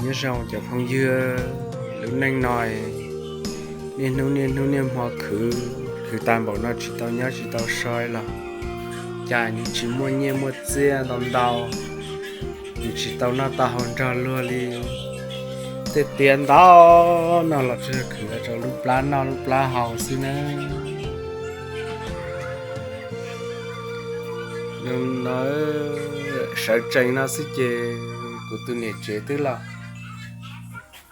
Nyob zoo cov phooj ywg, lub neej no niaj hnub niaj hnub niaj hmo khwv, khwv tas npaum no tsis tau nyob tsis tau so los cas nws tsis muaj nyiaj muaj txiaj ntau ntau, nws tsis tau noj tau haus nrog luag li. Tej tiav ntau no los tsuas khwv los rau lub plab noj lub plab haus xwb na. Sawv tsees no xwb ces kuv tus niam tsev twb los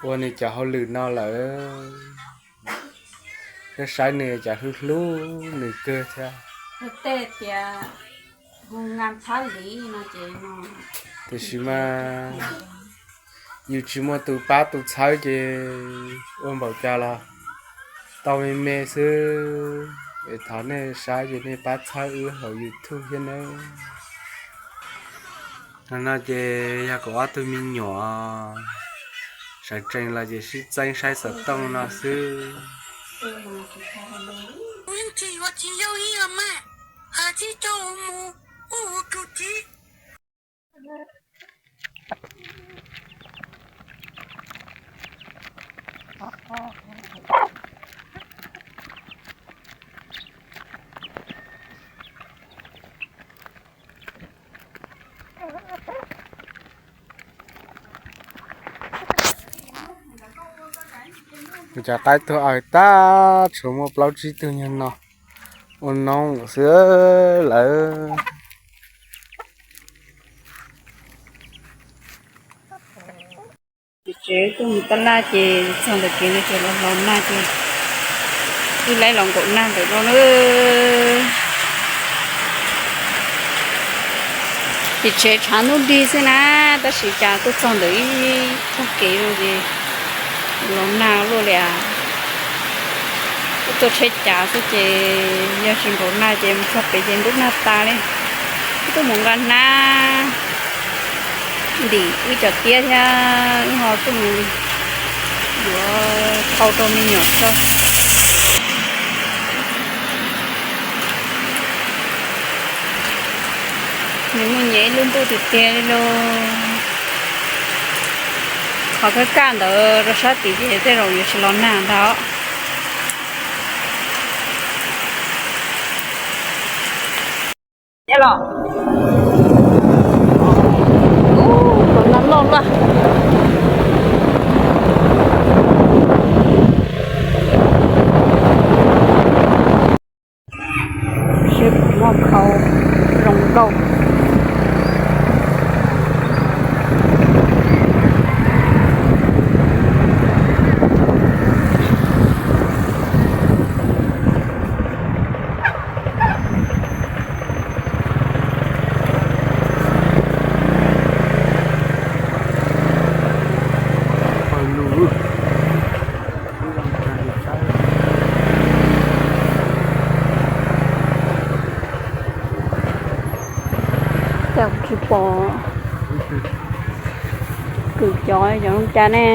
ua nws cov hauj lwm no lawm. Koj saib nws cas hlub hlub nws kawg thiab. Tej tias hu nqa phab liv no ces no. Tiam sis mas yus tsis muaj tus pab tus txhawb ces ua npaum cas los tau me me xwb. Es thov nej saib ces nej pab txhawb wb hauv YouTube thiab nawb. No ces yog kuv ob tug me nyuam sawv tsees los ces sib txeeb saib xov tooj no xwb. Cov qaib tuag aws tag, tshuav muaj plaub tsib tug nyuag no ua noob xwb lawm. Ces tsev tuaj mus tab laj ces txog ntawm kev no ces los los nag ces wb laib los nkaum nag ntawm no na. Ces tsev tshav ntuj nrig xwb na, tab sis cas tuaj txog ntawm ib txoj kev no ces los nag luaj li as. Wb tuaj tsheb cav xwb ces yog tsis nkaum nag ces mus txog pem ces ntub nag tas li. Wb tuaj mus nqa hnab ntim wb cov tiab thiab wb ho tuaj mus yuav thau rau me nyuam tso. Nws muaj nyias ib lub ntuj tiag tiag li lauj. Qhov kaj kaj ntawd rau sab tid ces tej zaum yuav tsis los nag ntag. Los nag loj luaj. Seb puas muaj khau zoo nkauj. Cas kuv tsis pom kws cov cov zoo cas ne.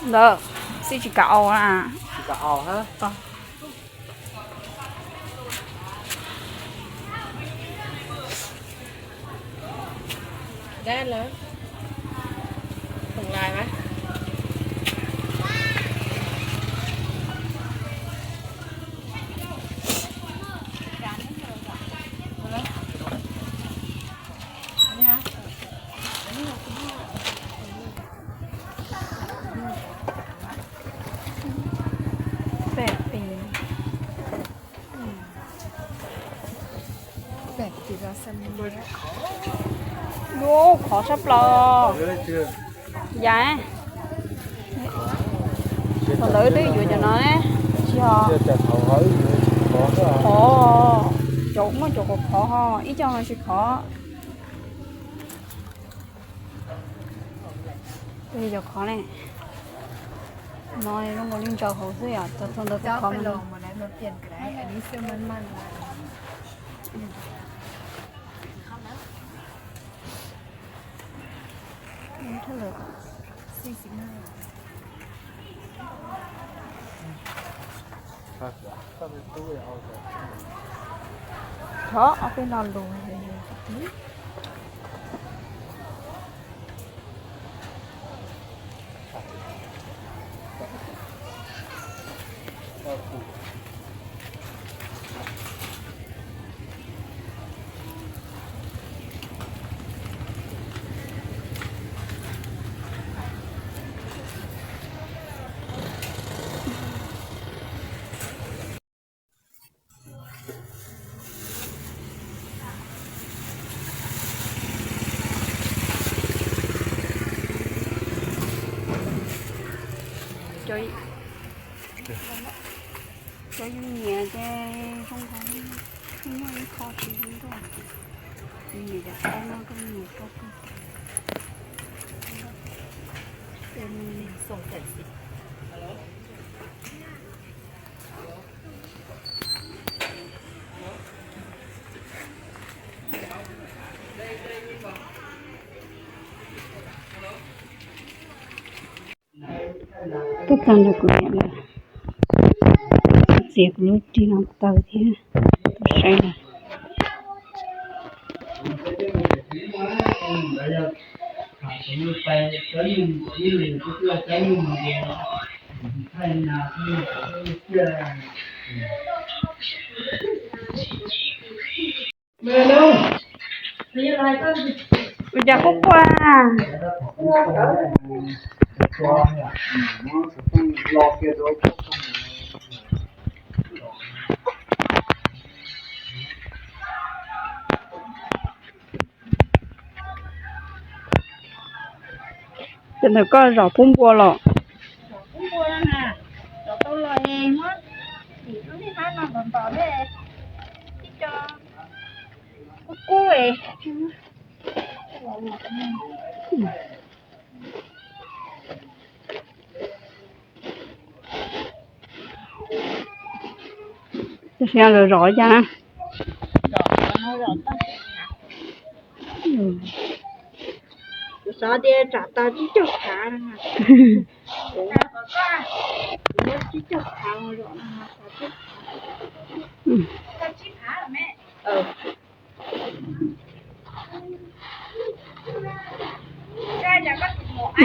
Ntawd xij tsis kam au na. Pem pem. Lub khov sab plaws. Yam, thaum ntawd twb yuav cov no ne, tsis ho. Khov, cov muaj cov khov khov ho, ib co no tsis khov. Cov khov ne, no zoo nkaus li ntsaws hauv xwb yom, thaum ntawd kuv khov. Thov ob peb lo lus. Cov yus nyiam ces zoo nkaus muaj ib qho tsis zoo nkauj, yus nyiam cov qhov no rau nyiam rau kawg. Tuaj txog ntawm kuv niam lawm, txiav kuv lub ris no taw thiab tuaj saib lawm. Ua cas quaj quaj? Cov ntawm koj zom pub npua los? Zom pub npua no na, zom tau los es muab dim lub niag hab no ntom ntom thiab, ib co kub kub es. Tam sim no lawv zom li cas na? Kuv xav tias tsam tau tsib caug phav no. Kuv muab tsib caug phav mus zom no.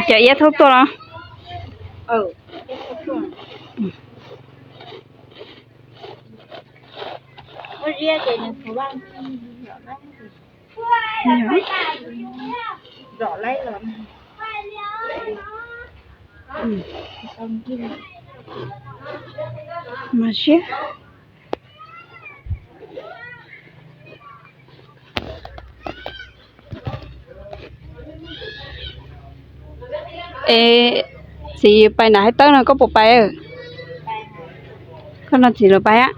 Cov iab thauj tuaj los? Muab ziab ces nws phuv vaj zom laib. Zom laib los. Mas siab. Es txiv pais nram hav tawb no koj puas pais? Koj nrog txiv lawv pais a?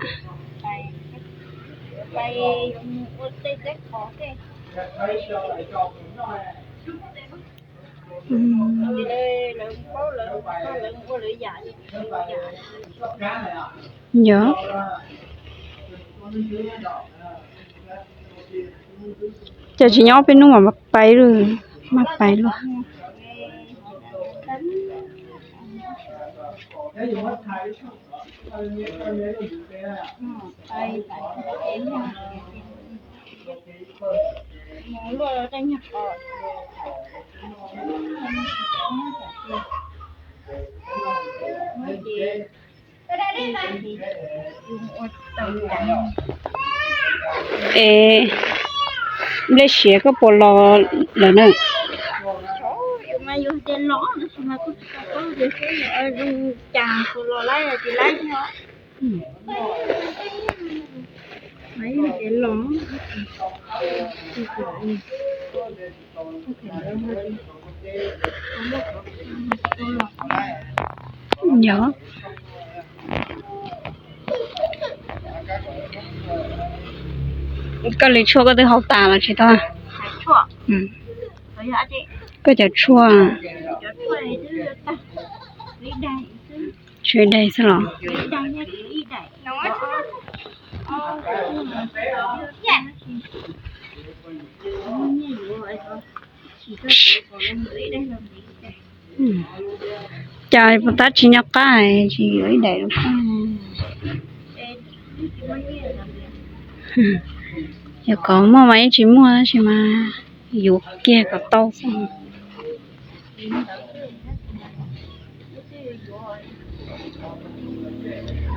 Yog. Cas tsis nyob peb hnub mas pais lawm, mas pais lawm. Es nplej siav koj puas los lawm na? Yog. Koj li tshuaj koj twb haus tas los tsis tau? Koj cov tshuaj. Tshuaj ib daim xwb los? Cas puas tab tsis nco qab tsis yuav ib daim rau koj? Yog kom muaj mas yeej tsis muaj tab sis mas yuav kiag kom tau xwb.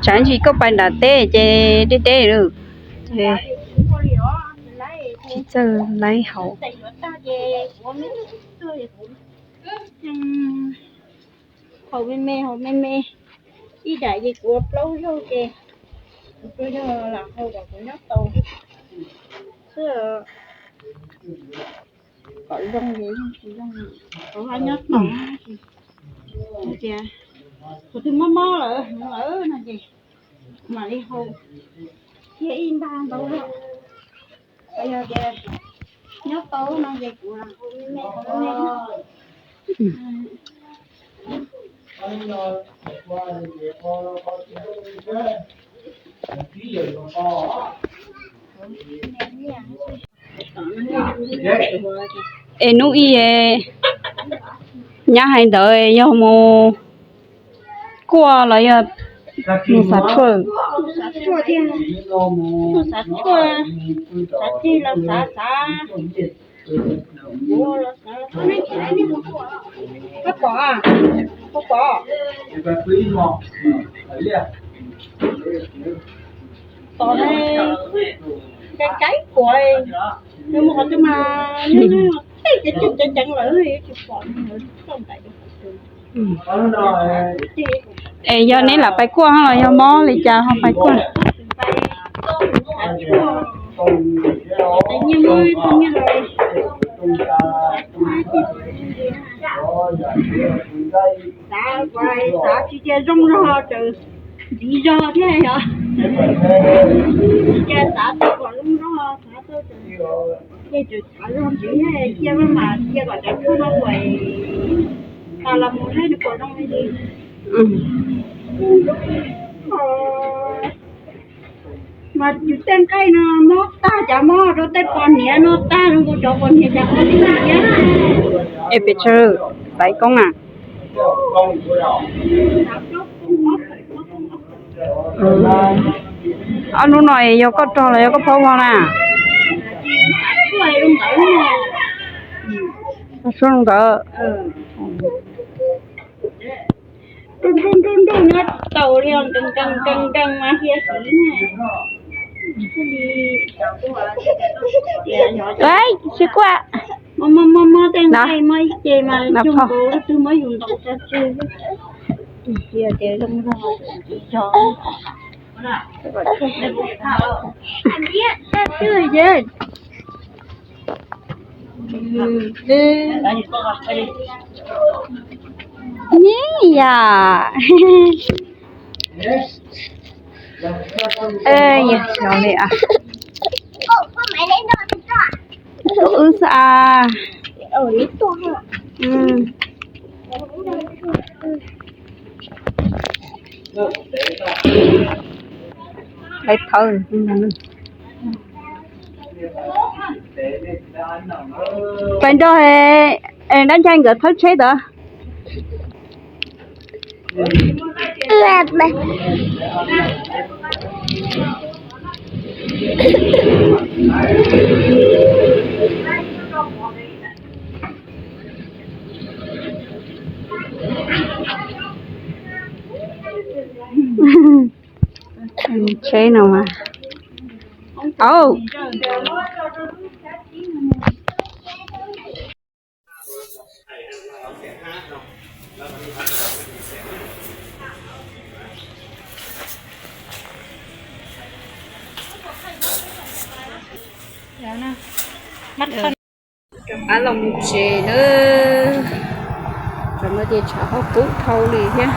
Tsam ntsis koj pais nram teb ces deb deb lawm, ces tsis txawj laib haus. Haus me me, haus me me. Ib daim ces kuv ua plaub zaug ces kuv tsuas yog lam haus kom kuv nyob tau xwb. Kom zoo ces yeej tsis zoo, kuv ho nyob tau. Tias kuv twb mob mob lawm lawm no ces kuv mam li haus thiab ib nta ntau lawm. Yog tias nyob tau no ces kuv lam haus me me haus me me. Es hnub ib nyab hais ntawd yog mus kuaj los yog mus xav tshuaj? Mus xav tshuaj thiab, mus xav tshuaj, xav ceg los xav, xav kuv los xav. Koj pom, koj pom. Tom ne, kai kai kuv, nws mus qhov twg mas nws tej ceev ceev lawm tsis pom nws txoj ntais. Es yog neb lam pais kuaj los yog mob li cas ho pais kuaj? Xav tsis tias zoo zog tseem ntxiv zog thiab yog, tsis tias xav tau kom zoo zog, xav tau ces tseem xav zog ntxiv thiab, cia mas cia kom cov tshuaj no kuam tas los mus saib nws puas zoo li. Mas yus tej nqaij no mob tag, cov mob rau tej pos hniav no tag, zoo nkaus cov pos hniav cas qhov li thiab. Es pes tsawg, xaiv koob na? Ob hnub no yog koj rog los yog koj phob vog na? Koj suab ntawd. Nruj nruj nruj nruj nyob taus li, nkees nkees nkees mas hiav hiv na. Mob mob mob tej nqaij, mob ib ce mas zoo nkaus leej twg muab yus ntaus tso tseg. Yog tias zoo zog, Nyiam yam. Yog li as, wb xav lawv thawb. Pais nrog dab ncai nkawd thawb tsheb tod. Tsheb no mas, au. Rov qab los mus tsev nawb. Tsam no ces tshav ho kub dhau li thiab.